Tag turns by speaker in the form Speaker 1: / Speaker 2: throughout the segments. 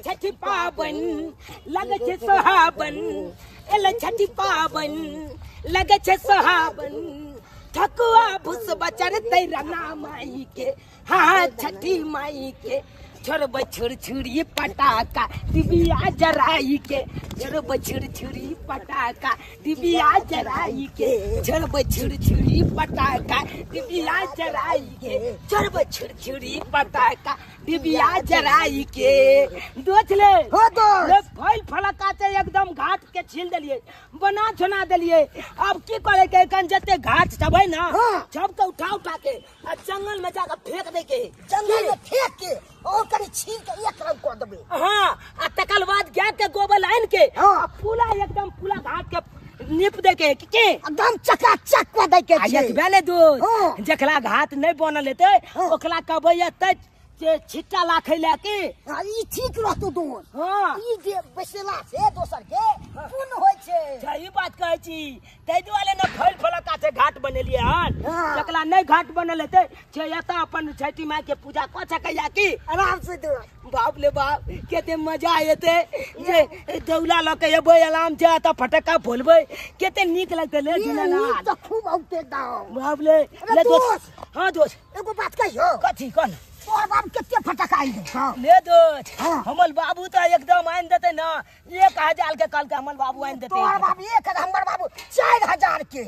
Speaker 1: छठी पाबन लगै छै सोहाबन, एलै छठी पाबन लगै छै सोहाबन, ठकुआ भुसबा चढ़तै राना माई के, हाँ छठी माई के। छोड़बै छुरछुरी पटाखा डिबिया जराई के, छोड़बै छुरछुरी पटाखा डिबिया जराई के, छोड़बै छुरछुरी पटाखा डिबिया जराई के, छोड़बै छुरछुरी पटाखा डिबिया जराई के। दोस्त ले
Speaker 2: हो दोस्त,
Speaker 1: फल फलका से एकदम घाट के छील देलिए, बना छोना देलिए। अब की करे के कन जते घाट सब है ना, सबके उठा उठा के आ जंगल में जाके फेंक दे के,
Speaker 2: जंगल में फेंक के और कनी छील के एक रंग कर देबे।
Speaker 1: हां, आ तकल बाद गाय के गोबर आन के आ पूरा एकदम पूरा घाट के नीप दे के के
Speaker 2: एकदम चकाचक कर दे के।
Speaker 1: आ एक बेले दोस्त जखला घाट नहीं बनल हेतै ओकरा कहबै एतै छिट्टा लाखै ले के।
Speaker 2: ई ठीक रहतौ दोस्त।
Speaker 1: हां,
Speaker 2: ई जे बैसला से दोसर के पुण्य होय छै।
Speaker 1: सही बात कहै छी, ताहि दुआरे ने फल फलका से घाट बनेलियै हन। जकरा नहि घाट बनल हेतै से एतऽ अपन छठी माय के पूजा कऽ सकैया की
Speaker 2: आराम से दोस्त।
Speaker 1: बाप ले बाप कते मजा एतै जे दौला लऽ के एबै आराम से एतऽ फटक्का फोलबै, कते नीक लगतै ले झूलालाल।
Speaker 2: तऽ खूब औते दाम
Speaker 1: बाप ले ले दोस्त। हां दोस्त,
Speaker 2: एगो बात कहियो।
Speaker 1: कथी कह?
Speaker 2: तोहर बाप कते फटका आनि देतौ?
Speaker 1: ले दोस्त, हमर बाबू तऽ एकदम आनि देतै ना, 1000 के कहलकै हमर बाबू आनि देतै।
Speaker 2: तोहर बाबू 1000, हमर बाबू 4000 के।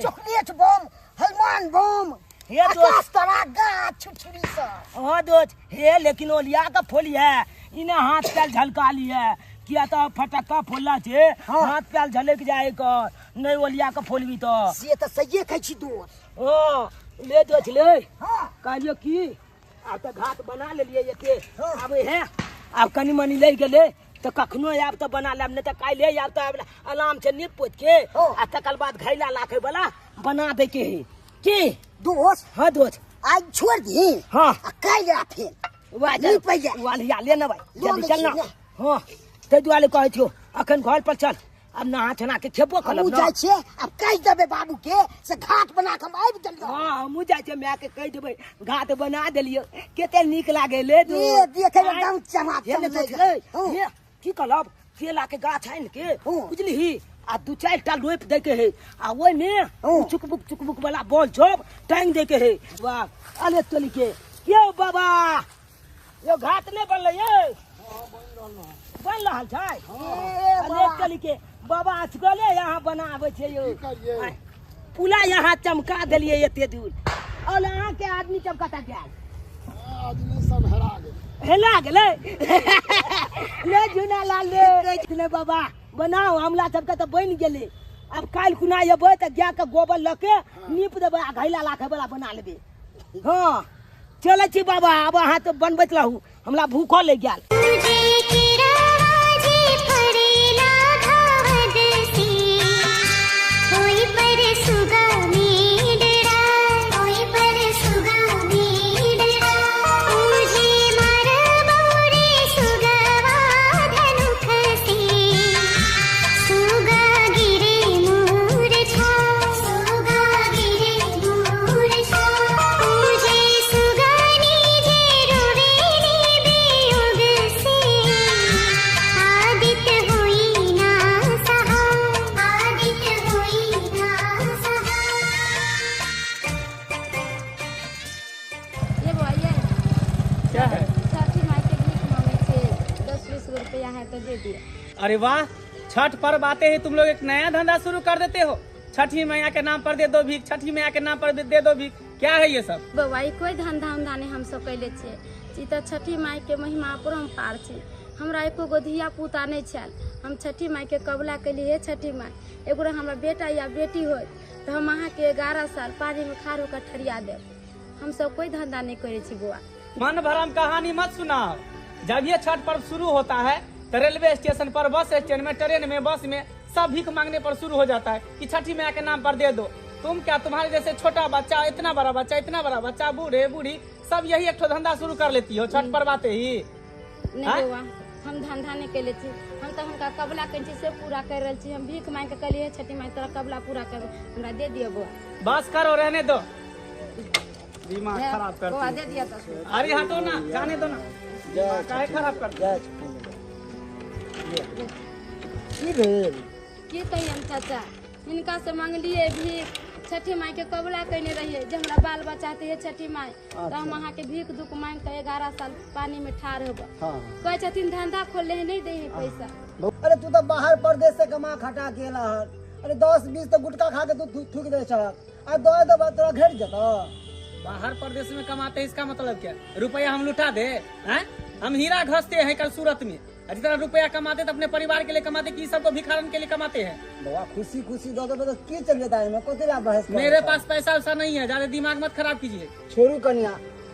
Speaker 2: चॉकलेट बम, हनुमान बम,
Speaker 1: हे दोस्त,
Speaker 2: तारा गाछ छुरछुरी सब।
Speaker 1: हां दोस्त, हे लेकिन ओलिया के फोली है, इने हाथ पैर झलका ली है, किया तऽ फटक्का फोलला छै हाथ पैर झलक जाए कर, नहीं ओलिया के फोलबी तऽ।
Speaker 2: से तऽ सहिए कहै छी दोस्त।
Speaker 1: हां ले दोस्त ले। हां कहलियो की आब तऽ घाट बना लेलियै एते, आब हे आब कनी मनी लहि गेलै तऽ कखनो आयब तऽ बना लेब, नहि तऽ काल्हि आयब तऽ आराम से नीप पोति के आ तकर बाद घैला लाखै वाला बना दै के है की
Speaker 2: दोस्त।
Speaker 1: हाँ दोस्त,
Speaker 2: आज छोड़ दी।
Speaker 1: हाँ,
Speaker 2: आ काल्हि आ फेर
Speaker 1: वाह ले ना भाई, जल्दी चल ना। हाँ ताहि दुआरे कहै छियौ अखन घर पर चल, अब नहा सोना के खेबो करब
Speaker 2: ना। जाइ छियै अब कहि देबै बाबू के से घाट बना के हम आबि गेलियै।
Speaker 1: हां हमहूँ जाइ छियै, माय के कहि देबै घाट बना देलियै, कते नीक लागै ले
Speaker 2: दोस्त। देखै एकदम चमाचम
Speaker 1: ले। की कहलब केला के गाछ आनि के बुझलिही आ 2-4 टा रोपि दै के है, आ ओहिमे चुकबुक चुकबुक वाला बॉल सब टांगि दै के है। वाह अले तोली के यौ बाबा, यौ घाट नहि बनलै यौ? बन रहल छै। अले तोली के बाबा असगरे यहाँ बनाबै छै यौ, पुला यहाँ चमका देलियै एते दूर, और अहाँ के आदमी सब कतऽ गेल?
Speaker 3: आदमी सब हेरा गेल।
Speaker 1: हेरा गेलै? ले झूलालाल ले बाबा बनाओ, हमला सबके तऽ बनि गेलै। आब काल्हि खुना एबै तऽ गाय के गोबर लऽ के नीप देबै आ घैला लाखै वाला बना लेबै। हँ चलै छी बाबा, आब अहाँ तऽ बनबैत रहू, हमरा भूखो लागि गेल।
Speaker 4: अरे वाह, छठ पर्व आते ही तुम लोग एक नया धंधा शुरू कर देते हो। छठी मैया के नाम पर दे दो भीख, छठी मैया के नाम पर दे दो भीख, क्या है ये सब?
Speaker 5: बौआ कोई धंधा उंधा नहीं हम सब कैले छियै। ई तऽ छठी माई के महिमा अपरम्पार छै। हमरा एको गो धिया पुता नहीं छल, हम छठी माई के कबुला कैली, हे छठी माई एगो हमरा बेटा या बेटी होत तऽ हम अहाँ के 11 साल पानी में खाड़ होकर ठरिया देब। हम सब कोई धंधा नहीं करे छी बौआ।
Speaker 4: मन भरम कहानी मत सुनाओ। जब ये छठ पर्व शुरू होता है तो रेलवे स्टेशन पर, बस स्टैंड में, ट्रेन में, बस में सब भीख मांगने पर शुरू हो जाता है कि छठी मैया के नाम पर दे दो। तुम क्या, तुम्हारे जैसे छोटा बच्चा, इतना बड़ा बच्चा, इतना बड़ा बच्चा, बूढ़े बूढ़ी सब यही एक धंधा शुरू कर लेती हो छठ पर्व आते ही।
Speaker 5: नहीं बौआ, हम धंधा नहीं कैले छी, हम तो हुनका कबुला कैने छी से पूरा कर रहल छी। हम भीख मांग के कहलियै छठी माई तोरा कबुला पूरा कर, हमरा दे दियौ बौआ।
Speaker 4: बस करो, रहने दो, दिमाग खराब कर।
Speaker 5: दे दिया।
Speaker 4: अरे हटो ना, जाने दो ना, काहे खराब कर।
Speaker 2: की भेल?
Speaker 5: की कहियन चाचा, हिनका से मांगलिए भीख, छठी माई के कबूला कने रहिए जे हमरा बाल बच्चा हे छठी माई तो हम अहाँ के भीख दुख मांग के 11 साल पानी में ठाढ़ होब। कहै छथिन धंधा खोलले है नहीं दे है पैसा।
Speaker 2: अरे तू तो बाहर परदेश से कमा खटा के एला हन, अरे 10-20 तो गुटखा खा के तू थूक दे छक, आ दे देबा तोरा घट जतौ।
Speaker 4: बाहर परदेश में कमाते हैं इसका मतलब क्या? रुपया हम लुटा दे हैं? हम हीरा घसते हैं कल सूरत में, जितना रुपया कमाते तो अपने परिवार के लिए कमाते कि सबको भिखारन के लिए कमाते हैं।
Speaker 2: बाबा खुशी खुशी दो तो की चल जाता है, कोती ला बहस।
Speaker 4: मेरे पास पैसा वैसा नहीं है, ज्यादा दिमाग मत खराब कीजिए।
Speaker 2: छोड़ू कनिया,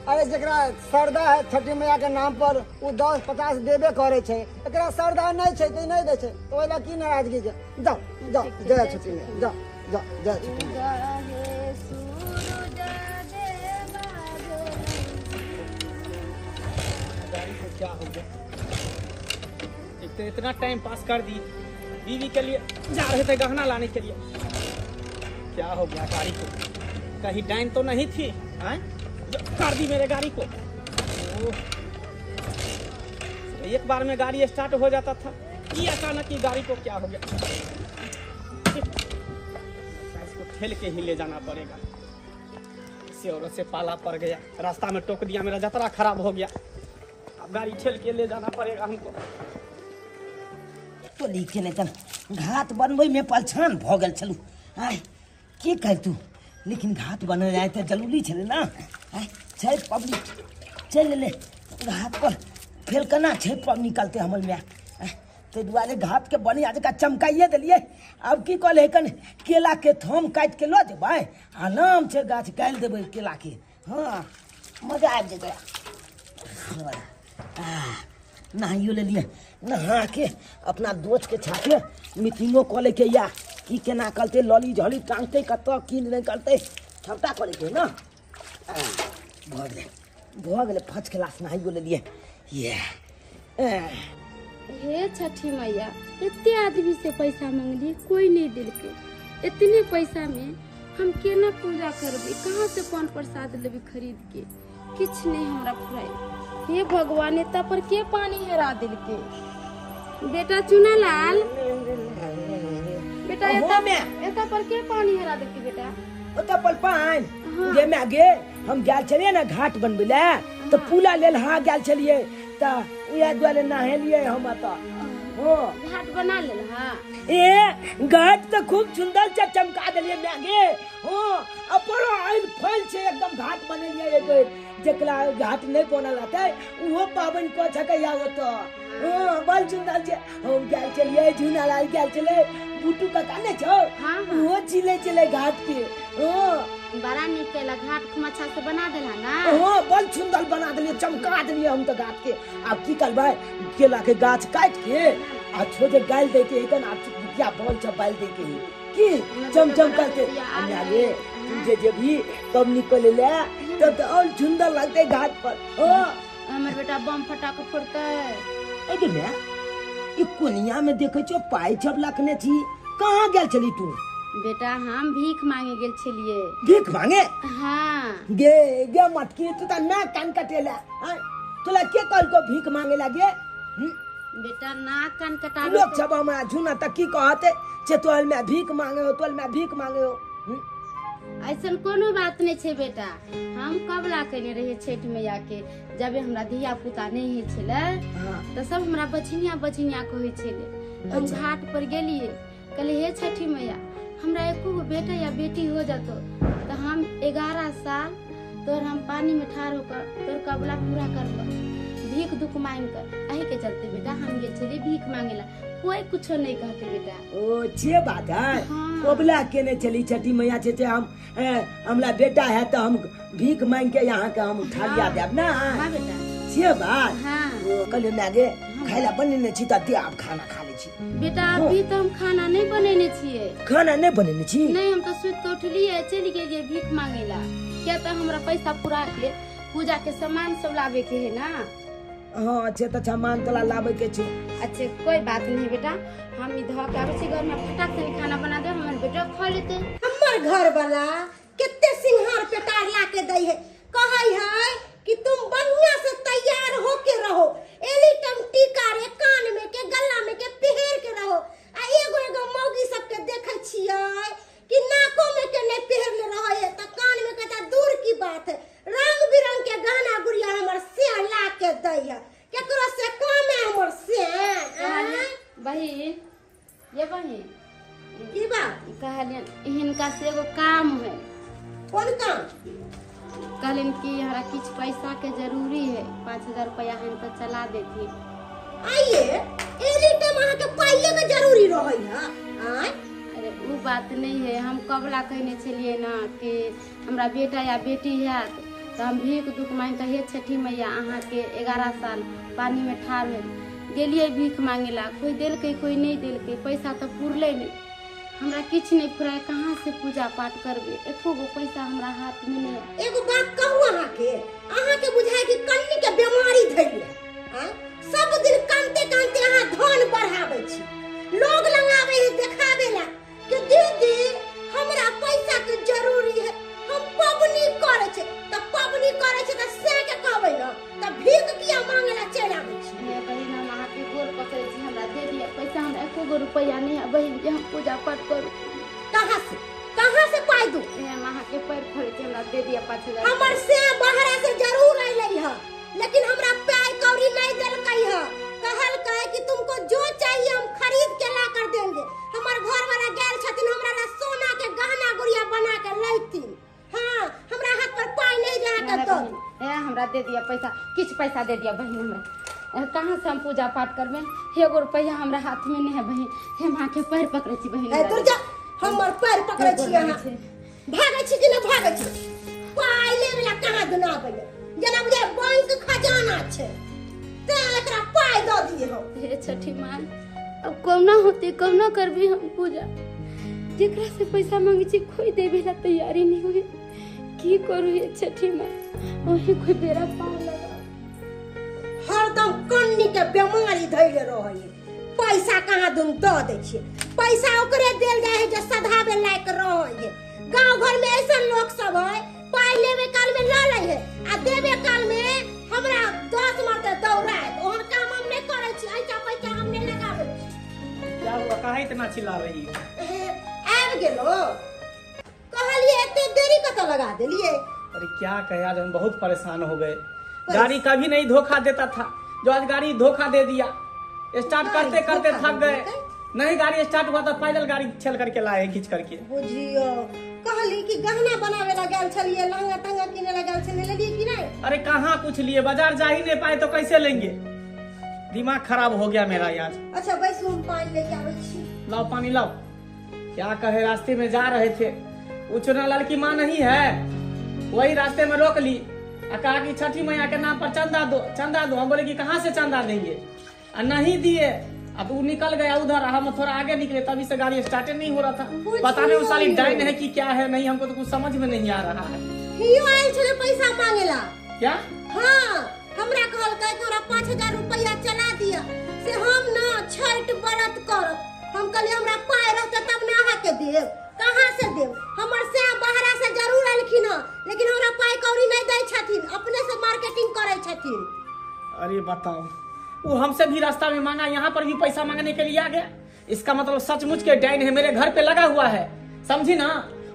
Speaker 2: अरे जकरा श्रद्धा है छठी मैया के नाम पर वो 10-50 देबे करे छै, एकरा श्रद्धा नहीं छै तो नहीं दे छै, तो ओला की नाराजगी छै? जाओ जाओ जय छठी मैया, जाओ जाओ जय छठी मैया।
Speaker 4: क्या हो गया? एक तो इतना टाइम पास कर दी, बीवी के लिए जा रहे थे गहना लाने के लिए, क्या हो गया गाड़ी को? कहीं डाइन तो नहीं थी? हैं? कर दी मेरे गाड़ी को। एक बार में गाड़ी स्टार्ट हो जाता था, ये अचानक ही गाड़ी को क्या हो गया? इसको ठेल के ही ले जाना पड़ेगा। से और से पाला पड़ गया, रास्ता में टोक दिया, मेरा जतरा खराब हो गया, अब गाड़ी ठेल के ले जाना पड़ेगा हमको।
Speaker 1: तो लिखे नहीं तन घाट बनबै में परेशान भ गेल छलू, आय की कहतू, लेकिन घाट बनल जाए तो जरूरी छलै ना। आय छठि पबनी चलि एलै घाट पर, फेर केना छठि पबनी निकलतै हमर माय, ताहि दुआरे घाटके बढ़िआँ जकाँ चमकाइए देलियै। आब की कहलै कन केलाके थम काटिके लऽ जेबै, आराम से गाछ गालि देबै केलाके, हाँ मजा आबि जेतै। नहाइयो लेलियै, नहा के अपना दोस्तके छाके मीटिंगो कऽ लैके या की केना करतै, लली झली टाँगतै कतऽ की नहि करतै सबटा करैके ना। भऽ गेलै भऽ गेलै, फर्स्ट क्लास नहाइयो लेलियै। ये
Speaker 5: हे छठी मैया, इतने आदमी से पैसा मांगली कोई नहीं दिलके, इतने पैसा में हम केना पूजा करबे, कहाँ से पान प्रसाद लेबे खरीद के, किछ नहीं हमरा फुराई। हे भगवान, एता पर के पानी हेरा दिलके? बेटा चुनालाल, बेटा एता पर के पानी हेरा दिलके बेटा?
Speaker 1: ओता पर पानी गे मैं गे हम गेल छलियै ना घाट बनबै ले, तो पुला लेल हाँ गेल छलियै, त उहे दुआरे नहेलियै हम एतऽ।
Speaker 5: घाट बना लेल? हाँ
Speaker 1: ए घाट तो खूब सुंदर से चमका देलियै मैं गे, हाँ अपनो आइल फैल छै एकदम घाट बनेलियै। एक बेर जेकरा घाट नहीं बनल रहतै उहो पाबनि कऽ सकैया ओतऽ, हाँ बड़ सुंदर छै। हम गेल छलियै, झुनालाल गेल छलै, बुटू काका नहि छौ उहो चिलै छलै घाट के, हाँ
Speaker 5: बड़ा नीक केला घाट खूब अच्छा से बना देला ना।
Speaker 1: हाँ बड़ सुंदर बना देलियै, चमका देलियै हम तो घाट के। आब की करबै, केला के गाछ काटि के आ छोटे गालि दै के कन, आब चुकभुकिया बॉल सब बालि दै के की चमचम करते। गे तू जे जेबही तब निकल ले तब तो और सुंदर लगते घाट पर। हाँ
Speaker 5: हमर बेटा बम फटाका फोड़तै।
Speaker 1: ए गे ई कोनिया में देखै छौ पाइ सब लखने छी, कहाँ गेल छली तू?
Speaker 5: बेटा हम भीख मांगे गेल छलिए।
Speaker 1: भीख मांगे?
Speaker 5: हाँ।
Speaker 1: गे गे मटकी तू त ना कान कटेला, हां तोला के कहलको भीख मांगे लागे?
Speaker 5: बेटा ना कान कटा
Speaker 1: लोग सब हमरा झुना त की कहते जे तोल में भीख मांगे हो, तोल में भीख मांगे हो।
Speaker 5: ऐसन कोनो बात नहीं छे बेटा, हम कबला कने रहिए छठ मैया के, जब हमरा धिया पुता नहीं है छले तो सब हमरा बछिनिया बछिनिया कहै छले। हम घाट पर गेलिए, कहलिए हे छठी मैया हमरा एको गो बेटा या बेटी हो जातो तो हम 11 साल तोर हम पानी में ठाढ़ होकर तोर कबला पूरा करब, भीख दुख मांग कर। अही के चलते बेटा हम गेल छलिए भीख मांगेला, कोई कुछो नहीं कहते बेटा।
Speaker 1: ओ छे बात है। हाँ। कबला केने चली छठी मैया छे हम हमला बेटा है तो हम भीख मांग के यहाँ के हम उठा लिया देब ना।
Speaker 5: हाँ बेटा
Speaker 1: छे बात।
Speaker 5: हाँ।
Speaker 1: ओ कहलिए मागे खाइला बनेने छी त दे आब खाना खा ले छी।
Speaker 5: बेटा अभी तो हम खाना नहीं बनेने छिए।
Speaker 1: खाना नहीं बनेने छी?
Speaker 5: नहीं, हम तो सुत के उठलिए चली गेलिए भीख मांगेला, क्या तो हमरा पैसा पूरा के पूजा के सामान सब लावे के है ना।
Speaker 1: हाँ अच्छे तो सामान तोला लावे के छे।
Speaker 5: अच्छे कोई बात नहीं बेटा, हम इधर के आबै छी घर में फटाक से खाना बना दे, हमर बेटा खा लेते।
Speaker 6: हमर घर वाला कितने सिंहार पेटार ला के दै है, कहै है कि तुम बढ़िया से तैयार होके रहो, एली टम टीका रे कान में के गला में के केकरो से कम है हमर से आँय?
Speaker 5: बहिन ये बहिन
Speaker 6: की बात
Speaker 5: कहलियन हिनका से एगो काम है।
Speaker 6: कोन काम?
Speaker 5: कहलियन कि हमरा किछु पैसा के जरूरी है, 5000 रुपया हम तो चला देती।
Speaker 6: आइए एनी टाइम अहाँ के पाइये के जरूरी रहै है आँय?
Speaker 5: अरे वो बात नहीं है, हम कबला कहने छलिए ना कि हमरा बेटा या बेटी हैत तो हम भीख दुख मांगि कऽ हे छठी मैया अहाँके 11 साल पानी में ठाढ़ भेल गेलियै भीख मांगे ला, कोई देलकै कोई नहीं देलकै, पैसा तऽ पुरलै नहीं, हमरा किछु नहीं फुराय, कहाँ से पूजा पाठ करबै, एको गो पैसा हमरा हाथ में नहीं है।
Speaker 6: एगो बात कहू अहाँके, अहाँके बुझाय कि कन्नी के बीमारी धैल है आँय? सब दिन कानते कानते अहाँ धन बढ़ाबै छी, लोग लगाबै है देखाबै ला कि दीदी हमरा पैसा के जरूरी है, हम पबनी करै छै त पबनी करै छै त से के कहबै न त भीख किया मांगे ला चलि आबै छी।
Speaker 5: हे बहिन हम अहाँके गोर पकड़ै छी, हमरा दे दिअ पैसा, हमरा एको गो रुपया नहीं है बहिन जे हम पूजा पाठ करू।
Speaker 6: कहाँ से कहाँ से पाइ दू?
Speaker 5: हे हम अहाँके पैर पड़ै छी, हमरा दे दिअ 5000।
Speaker 6: हमर से बाहरा से जरूर अयलै है लेकिन हमरा पाइ कौड़ी नहीं देलकै है, कहलकै कि तुमको जो चाहिए हम खरीद के ला कर देंगे। हमर घर वाला गेल छथिन हमरा ला सोना के गहना गुड़िया बना के लैथिन। हाँ हमरा हाथ पर पाइ नहीं रहा के दो।
Speaker 5: हे हमरा दे दिअ पैसा, किछु पैसा दे दिअ बहिन हमरा, कहाँ से हम पूजा पाठ करबै, एगो रुपया हमरा हाथ में नहीं है बहिन, हे हम अहाँके पैर पकड़ै छी बहिन।
Speaker 6: ए दूर जा, हमर पैर पकड़ै छी अहाँ, भागै छी कि नहि भागै छी? पाइ लेवे ला कहाँ दुना आबैया, जेना बुझाय बैंक खजाना छै तें एकरा पाइ दऽ दियै हम।
Speaker 5: हे छठी माँ अब कौना होते कौना करबी हम पूजा, जेकरा से पैसा मांगे छी कोई देवे ला तैयारी नहीं हुई, की करू हे छठी माँ, वही कोई बेरा पार लगा।
Speaker 6: हरदम कन्नी के बीमारी धैले रहै है, पैसा कहाँ दुन दऽ दै छियै, पैसा ओकरे देल जाइ है जे सधाबे लायक रहै है। गाँव घर में ऐसन लोग सब है पाइ लेवे काल में लऽ लै है आ देवे काल में हमरा 10 मरते दौड़ायत, ओहन काम हम नहि करै छी, ऐसा पैसा हम नहि लगाबै छी।
Speaker 4: क्या हुआ, काहे इतना चिल्ला रही हो?
Speaker 6: आबि गेलो, कहलियै एते देरी कतऽ लगा देलियै?
Speaker 4: अरे क्या कहे, आज हम बहुत परेशान हो गए। गाड़ी कभी नहीं धोखा देता था, जो आज गाड़ी धोखा दे दिया। स्टार्ट करते करते थक गए, नहीं गाड़ी स्टार्ट हुआ तो पैदल गाड़ी छेल करके लाए खींच करके।
Speaker 6: बुझियो कहली कि गहना बनावे ला गेल छलियै, लहंगा तहंगा किने ला गेल छलियै, लेलियै कि नहीं?
Speaker 4: अरे कहाँ कुछ लिए, बाजार जा ही नहीं पाए तो कैसे लेंगे, दिमाग खराब हो गया मेरा आज।
Speaker 6: अच्छा बैसू हम पानी लेके आबै छी।
Speaker 4: लाओ पानी लाओ। क्या कहे, रास्ते में जा रहे थे, वो चुना लाल की माँ नहीं है, वही रास्ते में रोक ली आ कहा कि छठी मैया के नाम पर चंदा दो चंदा दो। हम बोले कि कहाँ से चंदा देंगे, आ नहीं दिए। अब वो निकल गया उधर, हम थोड़ा आगे निकले तभी से गाड़ी स्टार्ट नहीं हो रहा था। पता नहीं वो साली डाइन है कि क्या है, नहीं हमको तो कुछ समझ में नहीं आ रहा है।
Speaker 6: हियो आयल छले पैसा मांगेला
Speaker 4: क्या?
Speaker 6: हाँ हमरा कहलकै कि हमरा 5000 रुपया चला दिया से हम ना छठ व्रत करब। हम कहलियै हमरा पाइ रहतै तब ना अहाँके देब, कहाँ से देब? हमर से बाहरा से जरूर एलखिन हँ लेकिन हमरा पाइ कौड़ी नहीं दै छथिन, अपने से मार्केटिंग करै छथिन।
Speaker 4: अरे बताओ, वो हमसे भी रास्ता में मांगा, यहाँ पर भी पैसा मांगने के लिए आ गया। इसका मतलब सचमुच के डाइन है, मेरे घर पे लगा हुआ है, समझी ना।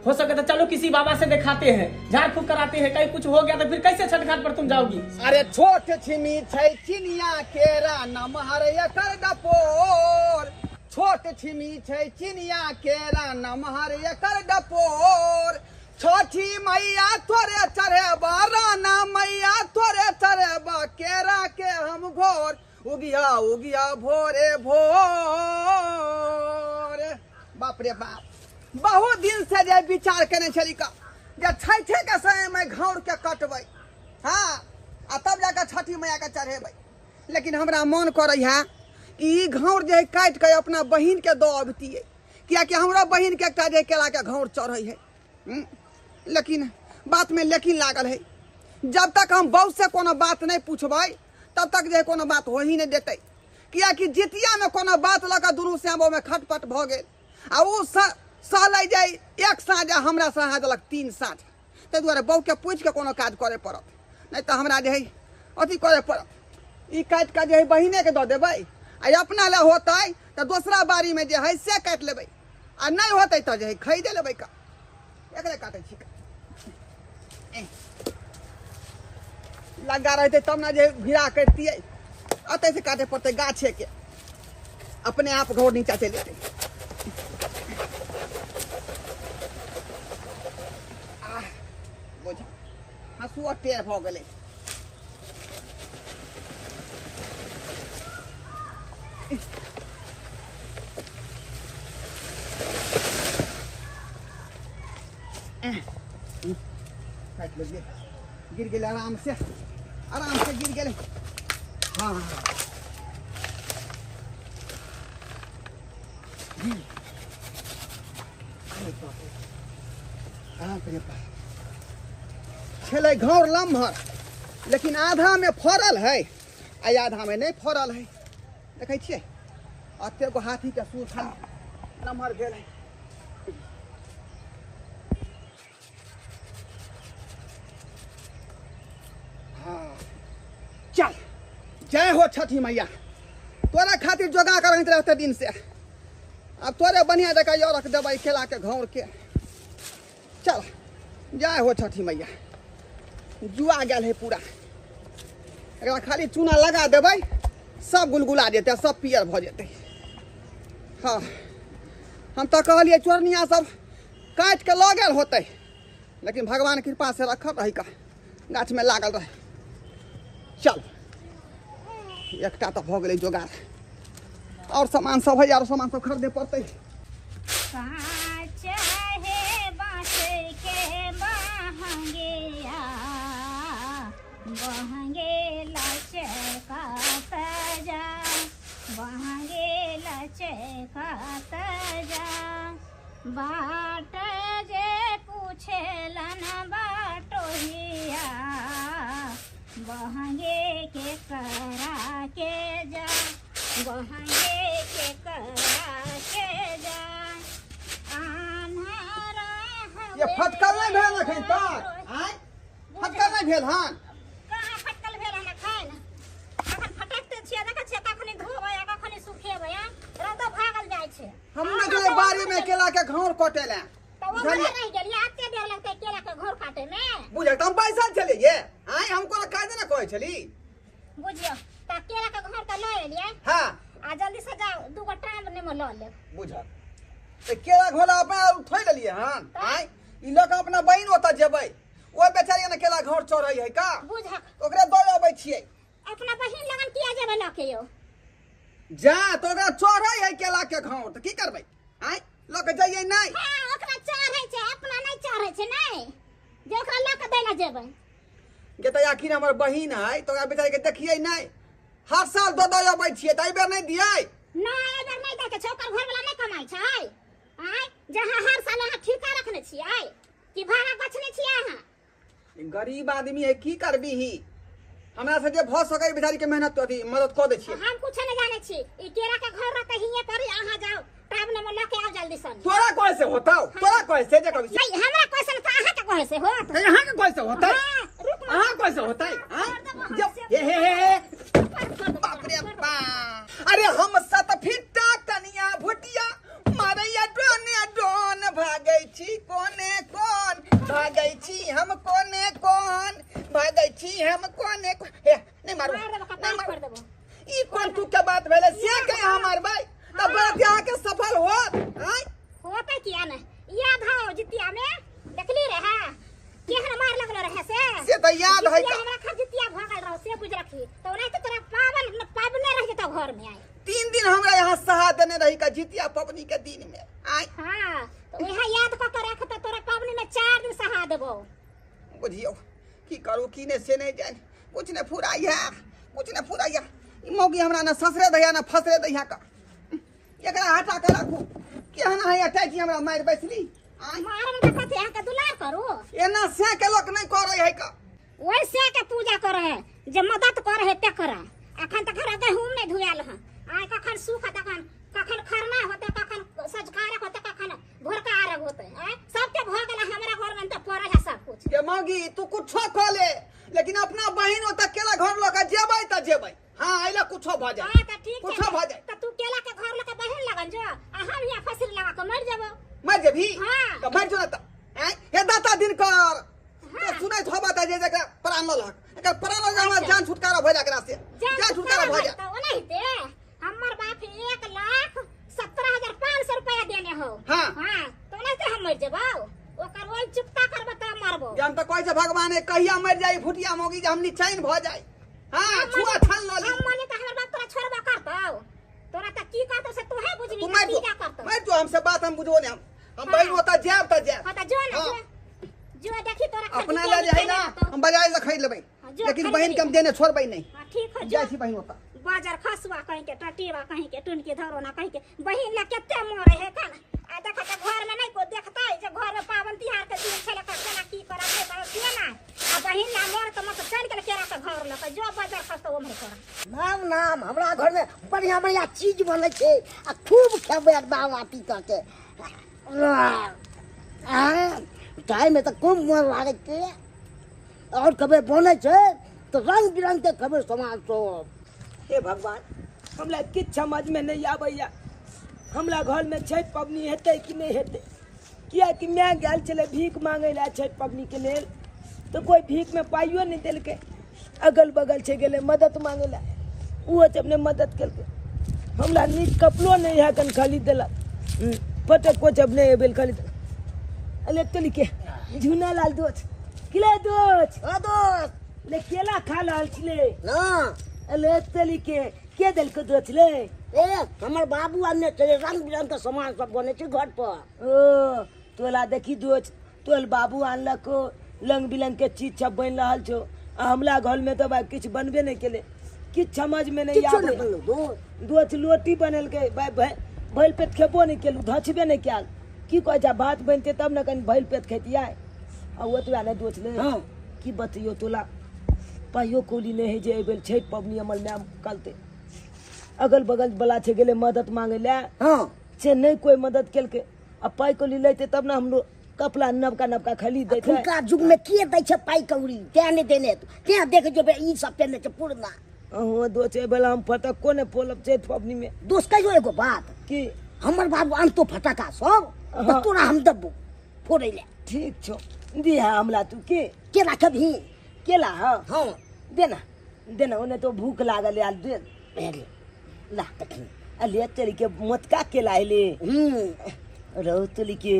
Speaker 4: हो सके तो चलो किसी बाबा से दिखाते हैं, झाड़ फूक कराते हैं, कहीं कुछ हो गया तो फिर कैसे छठ घाट पर तुम जाओगी?
Speaker 2: अरे छोट छिमी छै चिनिया केरा नमहर एकर डपोर, छोट छिमी छै चिनिया केरा नमहर एकर डपोर, छठी मैया थोड़े चढ़ेबा राना मैया थोड़े चढ़ेबा केरा के हम घोर, उगिया उगिया भोरे भोर। बाप रे बाप, बहुत दिन से जे विचार केने छली का जे छठे के समय में घौर के कटबै, हाँ, आ तब जाके छठी मैया के चढ़ेबै। लेकिन हमरा मन करै है कि ई घौर जे काटि के अपना बहिन के दऽ अबतियै, कियाकि हमरा बहिन के एकटा जे केला के घौर चढ़ै है। लेकिन बात में लेकिन लागल है, जब तक हम बहू से कोनो बात नहीं पूछबै तब तक जे कोनो बात हो ही नहीं देतै, कियाकि जितिया में कोनो बात लऽ कऽ दुनू श्याम में खटपट भऽ गेल आ ओ सहलै जाय एक साँझ हमरा सहा देलक 3 साँझ। ताहि दुआरे बहूके पूछि कऽ कोनो काज करय पड़त, नहीं तऽ हमरा जे है अथी करय पड़त। ई काटि कऽ जे है बहिनेके दऽ देबै आ अपना लए होतै तऽ दोसरा बारीमे जे है से काटि लेबै, आ नहीं होतै तऽ जे है खरीदे लेबै। का एकरे काटै छी, लग्गा रहतै तब ने जे भिड़ा करितियै। अतै से काटे पड़तै गाछे के, अपने आप घौर नीचा चलि जेतै। आह, बोझा हँसुआ टेढ़ भऽ गेलै। काटि लेलियै, गिर गेलै आराम से, आराम से गिर गेलै। हाँ अरे बाप रे, बाप रे बाप, छलै घौर लम्हर, लेकिन आधा में फड़ल है आ आधा में नहीं फड़ल है। देखै छियै एते गो हाथी के सूर खाली नमहर भेल है। हाँ चल, जय हो छठी मैया, तोरा खातिर जोगा कर रहते रहते दिन से, अब तोरे बढ़िया जगह यो रख देबै केला के घौर के। चल जय हो छठी मैया। जुआ गेल है पूरा, एकरा खाली चूना लगा देबै सब गुलगुला जेतै, सब पियर भऽ जेतै। हाँ हम तऽ कहलियै चोरनिया सब काटि के लऽ गेल होतै, लेकिन भगवान कृपा से रखल रही का गाछ में लागल रहे। चल एकटा तऽ भऽ गेलै जोगाड़, और सामान सब है, और सामान सब खरीदे पड़तै।
Speaker 5: बाट जे पूछेलन बाटोहिया, बहंगे के करा के जा, बहंगे के करा के जा। आन्हरा
Speaker 2: ये फटकल नहीं भेल अखन तक? आँय फटकल नहीं भेल हन?
Speaker 5: कहाँ फटकल भेल हन अखन? अखन फटकते छियै, देखै छियै कखनी धोबै आ कखनी सुखेबै, रौदा भागल जाइ छै।
Speaker 2: हम ने गेलै बाड़ी में केला के घौर कटे ला,
Speaker 5: तऽ ओ घरे रहि गेलियै, एते देर लगतै केला के घौर काटे में?
Speaker 2: बुझल तऽ हम बैसल छलियै, आँय हम कोनो काज ने कहै छली।
Speaker 5: बुझियौ तऽ केला के घौर तऽ लऽ एलियै।
Speaker 2: हाँ
Speaker 5: आ जल्दी से जाउ, दूगो टांग नेमो लऽ लेब।
Speaker 2: बुझल तऽ केला घोला अपना थोड़ि लेलियै हन? आँय ई लऽ कऽ अपना बहिन ओतऽ जेबै, ओ बेचारी ने केला घौर चढ़ै है का,
Speaker 5: बुझक
Speaker 2: ओकरे दऽ अबै छियै।
Speaker 5: अपना बहिन लगन किया जेबै लऽ के यौ?
Speaker 2: जा तऽ ओकरा चढ़ै है केला के घौर, तऽ की करबै? आँय लऽ के जइयै नहि?
Speaker 5: हाँ ओकरा चढ़ै छै, अपना नहि चढ़ै छै, नहि जे ओकरा लऽ के दै लए जेबै।
Speaker 2: गे तऽ आखिर हमर बहिन है तऽ ओकरा बेचारी के देखियै नहि? हर साल दऽ दऽ अबै छियै तऽ एहिबेर नहि दियै?
Speaker 5: नहि एहिबेर नहि दै के छै, ओकर घरवला नहि कमाइ छै। आँय जहाँ हर साल अहाँ ठीका रखने छियै कि भाड़ा गछने छियै अहाँ?
Speaker 2: गरीब आदमी है, की करबीही? हमरा से जे भऽ सकै बेचारी के मेहनत अथी मदद कऽ दै छियै।
Speaker 5: हम कुछ नहि जानै छी, ई केरा के घर रहतै हिये पर, अहाँ जाउ टाब ने लऽ के आउ जल्दी सन।
Speaker 2: तोरा कहै से होतौ? तोरा कहै से जे कभी
Speaker 5: नहीं, हमरा कहै से तऽ अहाँ के कहै से होत।
Speaker 2: अहाँ के कहै से होतै? अहाँ कहै से होतै? जब हे हे हे बाप रे बाप, अरे हम सत फिट्टा कनिया भुटिया मारैया डोने डोन, भागै छी कोने कोन, भागै छी हम कोने कोन, भागै छी हम कोने कोन। हे नहीं मारू, नहीं मारू, ई कोन तू के बात भेलै से के अहाँ मारबै तऽ बात अहाँ के सफल होत? आँय
Speaker 5: होतै किया ने, याद हौ जितिया में देखली रहे केहन मार लगलो रहे
Speaker 2: से तऽ याद है।
Speaker 5: हमरा खर जितिया भऽ गेल रहो से बुझ रखी, तऽ ओनाहिते तोरा पावन पाबने रह जेतौ घर में। आइ
Speaker 2: 3 दिन हमरा यहाँ सहा देने रही का जितिया पबनी के दिन में। आइ
Speaker 5: हाँ तऽ वएह याद कऽ के राख, तऽ तोरा पबनी में 4 दिन सहा देबौ।
Speaker 2: बुझियौ की करू की नहि से नहि जानि, कुछ नहि फुराइया, कुछ नहि फुराइया। ई मौगी हमरा ने ससरे दैया ने फसरे दैया का, एकरा हटा के राखू। केहन है अटैची हमरा मारि बैसली?
Speaker 5: मारब तऽ कथी अहाँके दुलार करू?
Speaker 2: एना से के लोक नहि करै है का,
Speaker 5: ओहि से के पूजा करै है जे मदद करै है तेकरा। अखन तक हमरा गहूम नहि धुआल हन, आइ कखन सुखत, अखन कखन खरना होतै, कखन सँझुका अर्घ होतै, कखन भोरका अर्घ होतै। आँय सबके भऽ गेल, हमरा घरमे तऽ पड़ल है सब कुछ।
Speaker 2: गे मौगी तू कुछो कऽ ले, लेकिन अपना बहिन ओतऽ केला घर लऽ के जेबै तऽ जेबै। हाँ अइला कुछो भऽ जाय।
Speaker 5: हाँ तऽ ठीक छै,
Speaker 2: कुछो भऽ जाय
Speaker 5: तऽ तू केला के घर लऽ के बहिन लगन जो, आ हम हियाँ फसरी लगा के मरि जेबौ।
Speaker 2: मरि जेबही?
Speaker 5: हाँ
Speaker 2: तऽ मरि जो ने तऽ। आँय हे दाता दिनकर, तो सुनैत होबऽ तऽ जे जेकरा प्राण लऽ लहक, एकर प्राण लऽ हमरा जान छुटकारा भऽ जाय, एकरा से जान छुटकारा भऽ जाय। नहीं कहिया मर जाई फुटिया मोगी जे हम निचैन भ जाई। हां छुआ छान ल ली।
Speaker 6: हम मने त हमर बात तोरा छोड़बा करतौ, तोरा त की कहतौ से तोहे बुझबी
Speaker 2: तू मार
Speaker 6: की का करतौ।
Speaker 2: मैं तो हमसे बात हम बुझबो नहीं, हम बहन होता जाब त जाब।
Speaker 6: हां त जो ना जो जो देखी तोरा
Speaker 2: अपना ला जाई ना, हम बाजार से खरीद लेबै, लेकिन बहन के हम देने छोड़बै नहीं।
Speaker 6: हां ठीक है,
Speaker 2: जाय छी बहन होता
Speaker 6: बाजार खसुआ कहीं के टटीवा कहीं के टुन के धरो ना कहीं के बहिन ला केते मरे है कान। आ देखा त घर में नहीं को देखता है जे घर में पावन तिहार के दिन छले का केना की करब नहीं करब से ना। आ बहिन ला मर त मत चल गेल केरा के घर ल के जो बाजार खसतो ओमरे तोरा।
Speaker 7: नाम नाम हमरा घर में बढ़िया बढ़िया चीज बनै छै आ खूब खेबै दावा पी के। आ चाय में त खूब मन लागै छै और कभी बनै छै तो रंग बिरंग के खबर सामान सब।
Speaker 1: हे भगवान, हमरा किछु समझ में नहीं आबैया, हमरा घर में छठि पबनी हेतै कि नहीं हेतै, कियाकि माय गेल छलै भीख मांगै लए छठि पबनी के लेल तो कोई भीख में पाइयो नहीं देलकै। अगल बगल छै गेलै मदद मांगै लए, ओहो सब नहि मदद केलकै। हमरा नीक कपड़ो नहीं है कन खरीद देलक, फटको जब नहीं एबेल खरीद। अरे तोली के झूना लाल दोस्त किले दोस्त दोस्त ले केला खा रहल छलै
Speaker 7: ना।
Speaker 1: अले तोली के देलको दोस्त ले?
Speaker 7: ए हमर बाबू आने छलै, रंग बिरंग के सामान सब बनै छै घर पर।
Speaker 1: ओ तोला देखी दोस्त, तोल बाबू आनलको रंग बिरंग के चीज सब बनि रहल छौ, आ हमरा घर में तो भाई किछु बनबे नहीं केले, किछु समझ में नहीं आबै। दोस्त लोटी बनेलकै भाई, भैल पेट खेबो नहीं केलू, धछबे नहीं कयल, की कहै छै भात बनतै तब ने कनि भैल पेट खेतियै। आ ओतबा नहि दोस्त ले की बतैयौ तोला, पाइयो कौड़ी नहि है जे एहि बेर छठि पबनी हमर माय करतै। अगल बगल वाला छै गेलै मदद मांगै लए, से नहि कोइ मदद केलकै। आ पाइ कौड़ी लैतै तब ने हमरो कपड़ा नबका नबका खरीद दैतै।
Speaker 7: अखुनका युग में के दै छै पाइ कौड़ी, तें नहि देने, तें देख जेबै ई सब पेने छै पुरना।
Speaker 1: अहूँ दोस्त एहि बेर हम फटक्को नहि फोड़ब छठि पबनी में।
Speaker 7: दोस्त कहियो एगो बात
Speaker 1: की?
Speaker 7: हमर बाबू अनतो फटका सब त तोरा हम देबो फोड़ै लए।
Speaker 1: ठीक छौ, दिहा हमरा तू के
Speaker 7: केला खेबही?
Speaker 1: केला? हाँ
Speaker 7: हाँ
Speaker 1: देना देना, ओने तो भूख लागल यार दे ला तखन। अले तोरी के मोटका केला अइले रहो तोरी के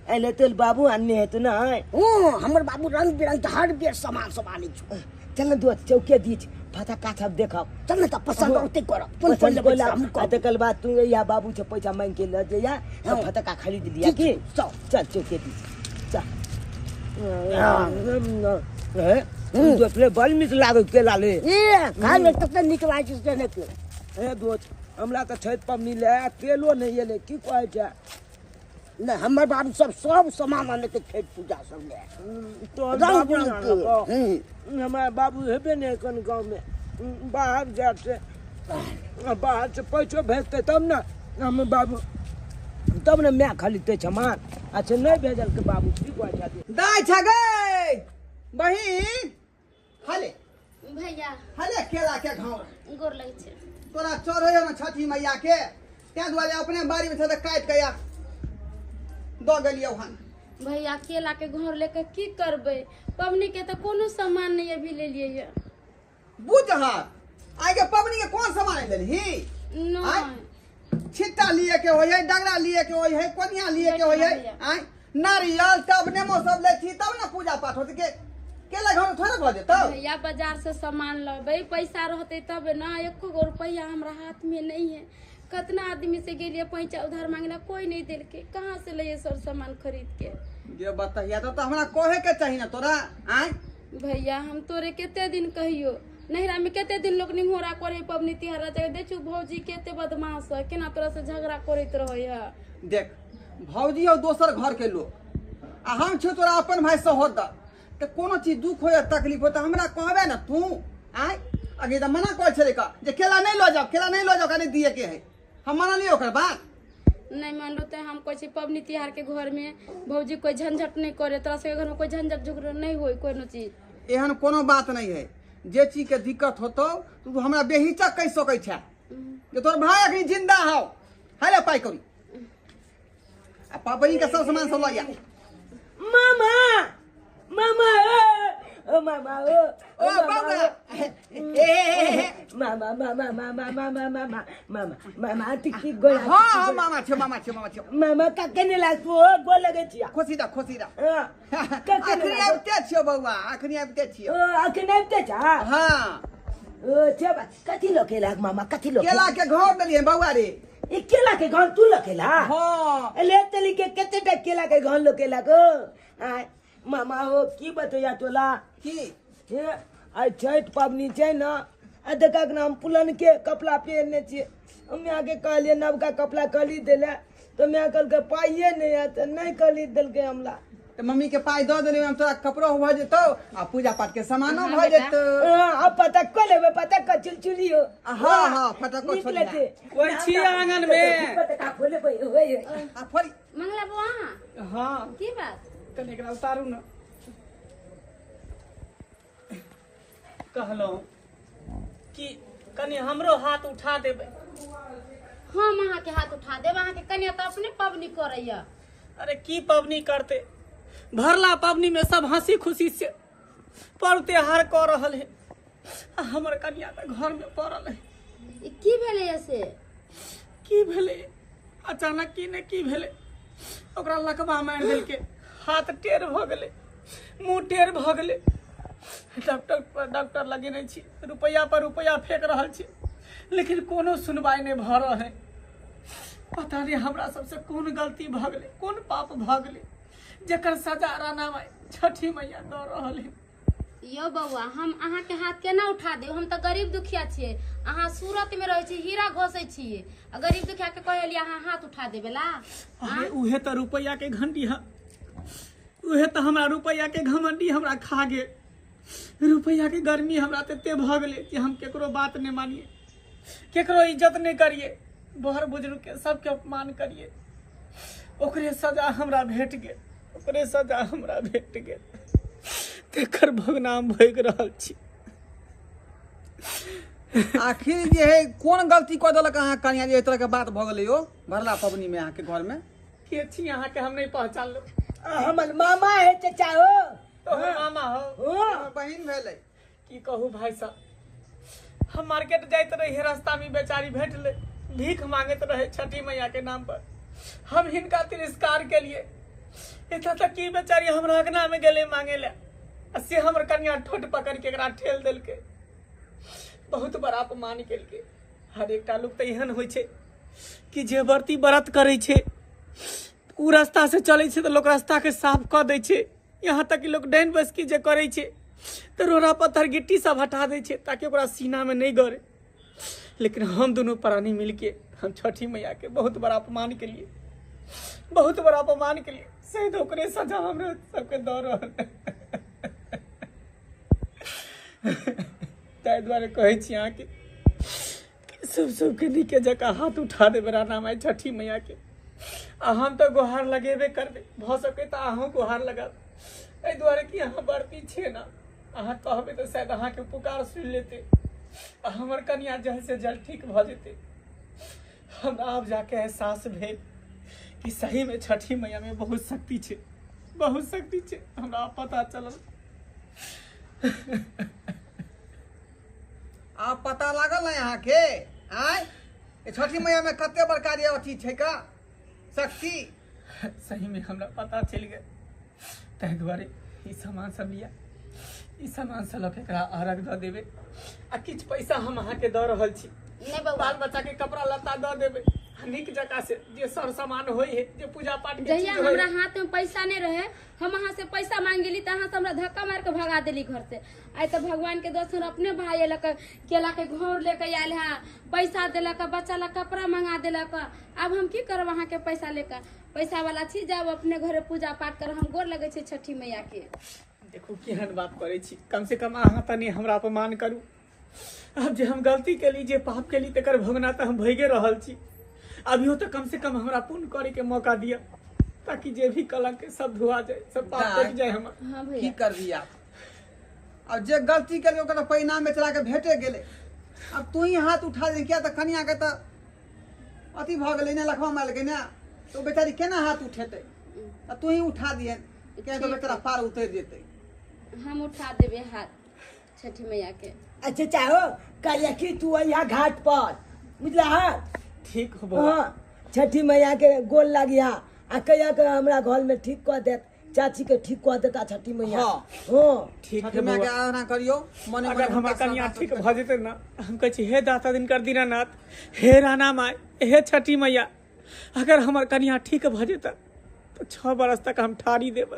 Speaker 1: अइले तोर बाबू आनने हेतु ना?
Speaker 7: हाँ हमर बाबू रंग बिरंग के हर बेर सामान सब आनै छौ।
Speaker 1: चल न दोस्त चौके दीच फटक्का सब देखब।
Speaker 7: चल न त पसंद औते करब, कोन कोन लेबै हम
Speaker 1: कहब। तकर बाद तू या बाबू से पैसा मांग के ल जइया त फटक्का खरीद लिया की।
Speaker 7: चल
Speaker 1: चल चौके दीच चल। दोस्त ले बड़ नीक लागल केला ले,
Speaker 7: ए खाय में कते नीक लागै छै से नहि के।
Speaker 1: हे दोस्त हमरा तऽ छठि पबनी ले केलो नहि एलै, की कहै छै?
Speaker 7: नहि हमर बाबू सब सब सामान आनै छै छठि पूजा सब ले,
Speaker 1: रंग बिरंग के। हमरा बाबू हेबे नहि कन गाँव में, बाहर जाइ छै, बाहर से पैसो भेजतै तब ने हमर बाबू, तब ने माय खरीदतै सामान। अच्छा नहि भेजलकै बाबू, की कहै छै?
Speaker 2: दाइ छ गै बहिन, हले
Speaker 5: भैया
Speaker 2: हले केला के घाव
Speaker 5: गोर लगै छै
Speaker 2: तोरा चढ़ै ने छठी मैया के, तें दुआरे अपने बाड़ी में छै त काटि के दऽ गेलियौ हन।
Speaker 5: भैया केला के घर लेके की करबै, पबनी के तऽ कोनो सामान नहीं अभी लेलियै ये।
Speaker 2: बुझ आइ के पबनी के कोन सामान लेलही?
Speaker 5: नहीं
Speaker 2: छिट्टा लिए के होय है, डगरा लिए के होय है, कोनिया लिए के होय है, आइ नारियल तब नेमो सब लै छी तब ने पूजा पाठ होत के केला घर थोड़े भऽ जेतौ।
Speaker 5: भैया बाजार से सामान लेबै, पैसा रहतै तब ना, एको गो रुपैआ हमरा हाथ में नहीं है। कतना आदमी से गेलियै पैसा उधार मांगला, कोई नहीं देलकै, कहाँ से लैयै सब सामान खरीद के?
Speaker 2: ये बतैया तो हमरा कहे के चाही ना तोरा। आय
Speaker 5: भैया हम तोरे कते दिन कहियो, नैहरा में कते दिन लोग निहोरा करे पबनी तिहार जाय, देखू भौजी कते बदमाश है, केना तोरा से झगड़ा करैत रहै है।
Speaker 2: देख भौजी और दोसर घर के लोग आ हम छो तोरा अपन भाई सहोदर, त कोनो चीज दुख हो या तकलीफ हो त हमरा कहबे ना तू। आय अगे त मना कहै छलै का जे केला नहीं ल जाओ, केला नहीं ल जाओ, कने दिए के है, हम मना लियो ओकर बात
Speaker 5: नहीं मानलो। तो हम कहै छी पबनी तिहार के घर में भौजी कोई झंझट नहीं करे, तोरा सबके घर में कोई झंझट झगड़ा नहीं होय कोनो चीज,
Speaker 2: एहन कोनो बात नहीं है। जे चीज के दिक्कत होतो तू हमरा बेहिचक कहि सकै छै जे तोर भाई अखनी जिंदा हौ। हले पाइ करी आ पबनी के सब सामान सब ल जा।
Speaker 1: मामा मामा ओ मामा ओ
Speaker 8: ओ बौआ ए
Speaker 1: मामा मामा मामा मामा मामा मामा मामा टिकी गोला।
Speaker 8: हां हां मामा छौ मामा छौ मामा छौ।
Speaker 1: मामा का केने लागतो ओ गोल लगे छिया।
Speaker 8: खुशी दा खुशी दा।
Speaker 1: हां
Speaker 8: अखनी आबिते छियो बौआ अखनी आबिते छियो।
Speaker 1: ओ अखनी आबिते छा।
Speaker 8: हां
Speaker 1: ओ छे कथी लोकेला मामा कथी लोकेला?
Speaker 8: केला के घर देलिए बौआ रे।
Speaker 1: ई केला के घर तू लोकेला?
Speaker 8: हां
Speaker 1: ले तली के कतेटा केला के घर लोकेला को। आ मामा हो की बतैया तोला
Speaker 8: की
Speaker 1: आइ छठि पबनी छै न आ देखा के हम पुलन के कपड़ा पहिरने छियै। माय के कहलियै नवका कपड़ा खरीद देले तऽ माय कहलकै पाइए नहि है तऽ नहि खरीद देलकै हमरा।
Speaker 8: तऽ मम्मी के पाइ दऽ देलियै हम तोरा कपड़ो भऽ जेतौ आ पूजा पाठ के सामानो भऽ जेतौ।
Speaker 1: आ पता कऽ लेबै पता कऽ चुलचुली हो।
Speaker 8: हाँ हाँ फटको छोड़ि
Speaker 4: कोइ छी आंगन में
Speaker 1: पता खोलेबै होय
Speaker 8: आ फोड़ी
Speaker 5: मंगला बौआ।
Speaker 4: हां
Speaker 5: की बात?
Speaker 4: कनि एकरा उतारू न। कहलहुँ कि कनि हमरो हाथ उठा देबै।
Speaker 5: हम अहाँके हाथ उठा देब? अहाँके कनिया तऽ अपने पबनी करैया।
Speaker 4: अरे की पबनी करते, भरला पबनी में सब हंसी खुशी से पर्व त्योहार कर रहल है आ हमर कनिया तऽ घर में पड़ल है।
Speaker 5: ई की भेलै से?
Speaker 4: की भेलै अचानक की ने की भेलै ओकरा लकवा मारि देलकै, हाथ टेढ़ भऽ गेलै, मुँह टेढ़ भऽ गेलै। डॉक्टर पर डॉक्टर लगेने छी, रुपैआ पर रुपैआ फेंक रहल छी लेकिन कोनो सुनवाई नहि भऽ रहल है। पता नहि हमरा सबसे कोन गलती भऽ गेलै, कोन पाप भऽ गेलै जकर सजा राना माई छठी मैया दऽ रहल है।
Speaker 5: यौ बौआ हम अहाँके हाथ केना उठा देब? हम तऽ गरीब दुखिया छियै, अहाँ सूरत में रहै छी, हीरा घोसै छियै आ गरीब दुखिया के कहलियै अहाँ हाथ उठा देबे ला?
Speaker 4: अरे उहे तऽ रुपैआ के घंटी है, उहे तऽ हमरा रुपैआ के घमंडी हमरा खा गेल। रुपैआ के गर्मी हमरा तते भऽ गेलै कि हम केकरो बात नहि मानिए, केकरो इज्जत नहि करिए, बड़ बुजुर्ग के सबके अपमान करिए। ओकरे सजा हमरा भेट गेल, ओकरे सजा हमरा भेट गेल, तेकर भोगना हम भोगि रहल छी।
Speaker 8: आखिर जे है कोन गलती कऽ देलक अहाँ कनिया जे एहि तरह के बात भऽ गेलै यौ भरला पबनी में अहाँके घर में?
Speaker 4: के छी अहाँके हम नहि पहचानलहुँ।
Speaker 1: हमर मामा है चचा हो।
Speaker 4: तोहर मामा हो?
Speaker 8: हमर बहिन भेलै।
Speaker 4: की कहू भाई साहब, हम मार्केट जाइत रहिए, रास्ता में बेचारी भेटलै, भीख मांगैत रहे छठी मैया के नाम पर। हम हिनका तिरस्कार के लिए एतऽ तक कि बेचारी हमरा अंगना में गेलै मांगे ले आ से हमर कनिया ठोट पकड़ के एकरा ठेल देलकै। बहुत बड़ा अपमान केलकै। हर एकटा लोक तऽ एहन होइ छै कि जे व्रती व्रत करै छै ओ रास्ता से चलै छै तऽ लोक रास्ता के साफ कऽ दै छै, यहाँ तक कि लोक डाइन बैसकी जे करै छै तऽ रोड़ा पत्थर गिट्टी सब हटा दै छै ताकि ओकरा सीना में नहि गड़े। लेकिन हम दुनू प्राणी मिलके हम छठी मैया के बहुत बड़ा अपमान केलिए, बहुत बड़ा अपमान केलिए। शायद ओकरे सजा हमरा सबके दऽ रहल है। ताहि दुआरे कहै छी अहाँके कि सब सबके नीके जकाँ हाथ उठा देबै राना माइ छठी मैया के। आ हम तऽ गुहार लगेबे करबै, भऽ सकै तऽ अहूँ गुहार लगाब। एहि दुआरे कि अहाँ बरती छियै ने, अहाँ कहबै तऽ शायद अहाँके पुकार सुनि लेतै आ हमर कनिया जल्द से जल्द ठीक भऽ जेतै। हमरा आब जाके एहसास भेल कि सही में छठी मैया में बहुत शक्ति छै, बहुत शक्ति छै, हमरा आब पता चलल।
Speaker 8: आब पता लागल ने अहाँके? आँय छठी मैया में कते बड़का जे अथी छै का शक्ति?
Speaker 4: सही में हमरा पता चलि गेल। ताहि दुआरे ई सामान सब लिअ, ई सामान सब लऽ के एकरा अर्घ दऽ देबै आ किछु पैसा हम अहाँके दऽ रहल छी,
Speaker 5: नहि बौआ
Speaker 4: बाल बच्चा के कपड़ा लत्ता दऽ देबै आ नीक जकाँ से जे सर सामान होइ है, जे पूजा पाठ के
Speaker 5: जहिया
Speaker 4: चीज होइ
Speaker 5: हमरा
Speaker 4: है।
Speaker 5: हाथ में पैसा नहीं रहे, हम अहाँ से पैसा मांग गेली तऽ अहाँ से हमरा धक्का मार के भगा देली घर से। आइ तऽ भगवान के दर्शन अपने भाई एलक, केला के घौर लेके आयल है, पैसा देलक, बच्चा ला कपड़ा मंगा देलक। आब हम की करब अहाँ के पैसा लेके? पैसा वाला छी, जाब अपने घरे पूजा पाठ कर। हम गोर लगे छै छठी मैया के।
Speaker 4: देखू केहन बात करै छी, कम से कम अहाँ तऽ नहि हमरा अपमान करू। आब जे हम गलती केली, जे पाप केली, तकर भोगना तऽ हम भोगे रहल छी। अभियो तऽ कम से कम हमरा पुण्य करे के मौका दिअ ताकि जे भी कलंक है सब धुआ जाए, सब पाप कटि जाए हमर।
Speaker 5: हाँ
Speaker 8: की
Speaker 5: भैया
Speaker 8: करबी आप? अब जे गलती केलकै ओकर तऽ परिणाम बेचारा के भेटे गेलै। अब तू ही हाथ उठा दे किया तऽ कनिया के तऽ अथी भऽ गेलै ने, लखवा मारलकै ने, तऽ ओ बेचारी केना हाथ उठेतै? आ तू ही उठा दिहन किया तऽ बेचारा पार उतरि जेतै।
Speaker 5: हम उठा देबै हाथ छठी मैया के।
Speaker 1: अच्छा चाहो कहिया कि तू अइहा घाट पर, बुझला? हाँ
Speaker 4: ठीक हो बौआ।
Speaker 1: हाँ, छठी मैया के गोल लागिहा आ कहिया के हमरा घर में ठीक कऽ देत, चाची के ठीक कऽ देता छठी मैया।
Speaker 8: हाँ।
Speaker 1: हाँ
Speaker 4: ठीक
Speaker 8: छठी
Speaker 4: है
Speaker 8: मैया के
Speaker 4: बौआ।
Speaker 8: आराधना करियौ मने
Speaker 4: अगर
Speaker 8: मने
Speaker 4: हमर
Speaker 8: हुनका
Speaker 4: कनिया
Speaker 8: श्रद्धा
Speaker 4: ठीक
Speaker 8: से
Speaker 4: भऽ जेतै ने, हम कहै छी हे दाता दिनकर दीनानाथ, हे राणा माय, हे छठी मैया, अगर हमर कनिया ठीक भऽ जेतै तऽ 6 बरस तक हम ठाड़ी देब,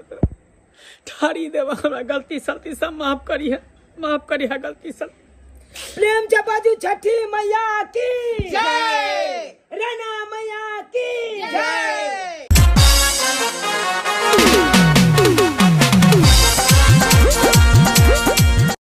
Speaker 4: ठाड़ी देब। हमरा गलती सलती सब माफ करिहे, माफ करिहे गलती सब।
Speaker 1: प्रेम से बाजू छठी मैया की जय, राणा मैया की जय।